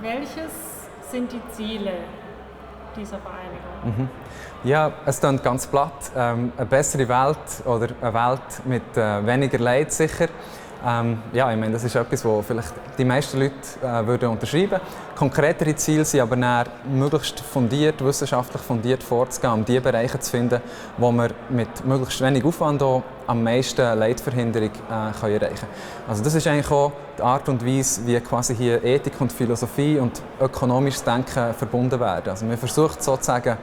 Welches sind die Ziele dieser Vereinigung? Ja, es klingt ganz platt. Eine bessere Welt oder eine Welt mit weniger Leid sicher. Ja, ich meine, das ist etwas, was vielleicht die meisten Leute würden unterschreiben. Konkretere Ziele sind aber dann, möglichst fundiert, wissenschaftlich fundiert vorzugehen, um die Bereiche zu finden, wo wir mit möglichst wenig Aufwand auch am meisten Leidverhinderung erreichen können. Also das ist eigentlich auch die Art und Weise, wie quasi hier Ethik und Philosophie und ökonomisches Denken verbunden werden. Also man versucht sozusagen,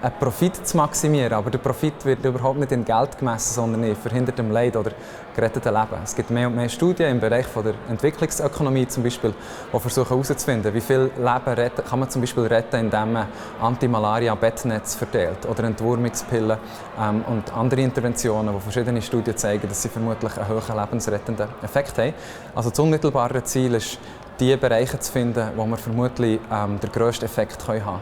einen Profit zu maximieren, aber der Profit wird überhaupt nicht in Geld gemessen, sondern in verhindertem Leid oder gerettetem Leben. Es gibt mehr und mehr Studien im Bereich von der Entwicklungsökonomie zum Beispiel, die versuchen herauszufinden, wie viel Leben kann man zum Beispiel retten, indem man Anti-Malaria-Bettnetz verteilt oder Entwurmungspillen und andere Interventionen, wo verschiedene Studien zeigen, dass sie vermutlich einen hohen lebensrettenden Effekt haben. Also das unmittelbare Ziel ist, die Bereiche zu finden, wo man vermutlich den grössten Effekt haben kann.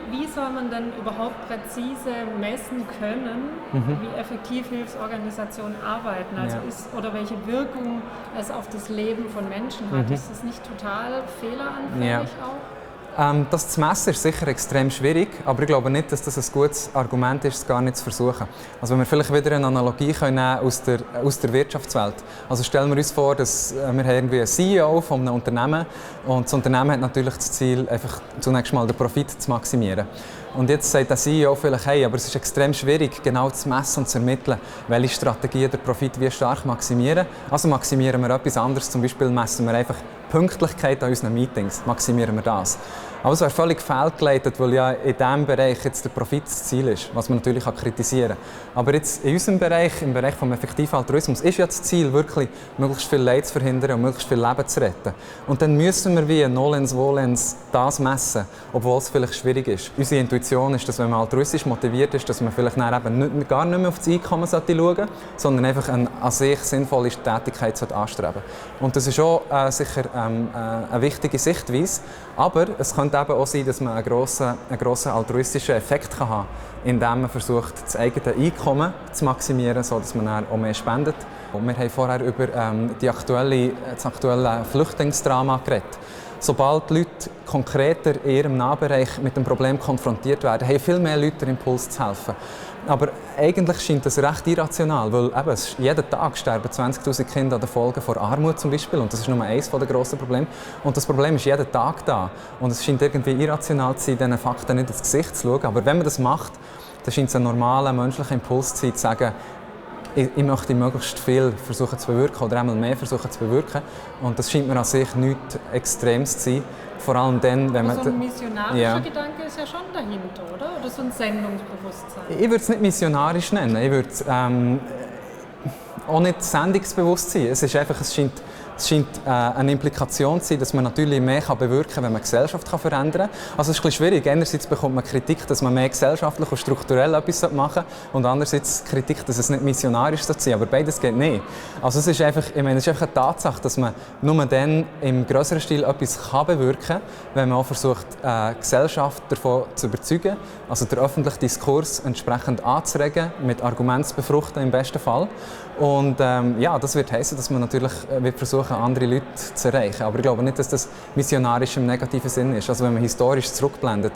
Wie soll man denn überhaupt präzise messen können, wie effektiv Hilfsorganisationen arbeiten? Also oder welche Wirkung es auf das Leben von Menschen hat? Ist das nicht total fehleranfällig auch? Das zu messen ist sicher extrem schwierig, aber ich glaube nicht, dass das ein gutes Argument ist, es gar nicht zu versuchen. Also wenn wir vielleicht wieder eine Analogie nehmen aus der Wirtschaftswelt. Also stellen wir uns vor, dass wir haben irgendwie einen CEO von einem Unternehmen und das Unternehmen hat natürlich das Ziel, einfach zunächst mal den Profit zu maximieren. Und jetzt sagt der CEO vielleicht, hey, aber es ist extrem schwierig, genau zu messen und zu ermitteln, welche Strategien den Profit wie stark maximieren. Also maximieren wir etwas anderes, zum Beispiel messen wir einfach Pünktlichkeit an unseren Meetings, maximieren wir das. Aber es wäre völlig fehlgeleitet, weil ja in diesem Bereich jetzt der Profit das Ziel ist, was man natürlich kritisieren kann. Aber jetzt in unserem Bereich, im Bereich des effektiven Altruismus, ist ja das Ziel, wirklich möglichst viel Leid zu verhindern und möglichst viel Leben zu retten. Und dann müssen wir wie nolens volens das messen, obwohl es vielleicht schwierig ist. Unsere Intuition ist, dass wenn man altruistisch motiviert ist, dass man vielleicht eben gar nicht mehr auf das Einkommen schauen sollte, sondern einfach eine an sich sinnvolle Tätigkeit anstreben. Und das ist auch sicher eine wichtige Sichtweise. Aber es könnte eben auch sein, dass man einen grossen altruistischen Effekt haben kann, indem man versucht, das eigene Einkommen zu maximieren, sodass man dann auch mehr spendet. Und wir haben vorher über das aktuelle Flüchtlingsdrama geredet. Sobald die Leute konkreter in ihrem Nahbereich mit dem Problem konfrontiert werden, haben viel mehr Leute den Impuls zu helfen. Aber eigentlich scheint das recht irrational, weil eben, jeden Tag sterben 20'000 Kinder an den Folgen von Armut zum Beispiel, und das ist nur eines der grossen Probleme. Und das Problem ist jeden Tag da. Und es scheint irgendwie irrational zu sein, diesen Fakten nicht ins Gesicht zu schauen. Aber wenn man das macht, dann scheint es ein normaler menschlicher Impuls zu sein, zu sagen, ich möchte möglichst viel versuchen zu bewirken oder einmal mehr versuchen zu bewirken. Und das scheint mir an sich nichts Extremes zu sein. Vor allem dann, wenn man... So ein missionarischer Gedanke ist ja schon dahinter, oder? Oder so ein Sendungsbewusstsein? Ich würde es nicht missionarisch nennen. Ich würde es auch nicht Sendungsbewusstsein. Es scheint eine Implikation zu sein, dass man natürlich mehr bewirken kann, wenn man die Gesellschaft verändern kann. Also es ist ein bisschen schwierig. Einerseits bekommt man Kritik, dass man mehr gesellschaftlich und strukturell etwas machen sollte, und andererseits Kritik, dass es nicht missionarisch sein soll. Aber beides geht nicht. Also es ist einfach eine Tatsache, dass man nur dann im grösseren Stil etwas bewirken kann, wenn man auch versucht, die Gesellschaft davon zu überzeugen, also den öffentlichen Diskurs entsprechend anzuregen, mit Argumenten zu befruchten im besten Fall. Und das wird heißen, dass man natürlich versuchen, andere Leute zu erreichen. Aber ich glaube nicht, dass das missionarisch im negativen Sinn ist. Also wenn man historisch zurückblendet,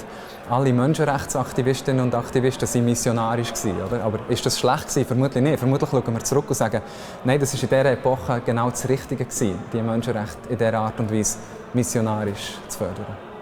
alle Menschenrechtsaktivistinnen und Aktivisten waren missionarisch gewesen, oder? Aber ist das schlecht gewesen? Vermutlich nicht. Vermutlich schauen wir zurück und sagen, nein, das war in dieser Epoche genau das Richtige gewesen, die Menschenrechte in dieser Art und Weise missionarisch zu fördern.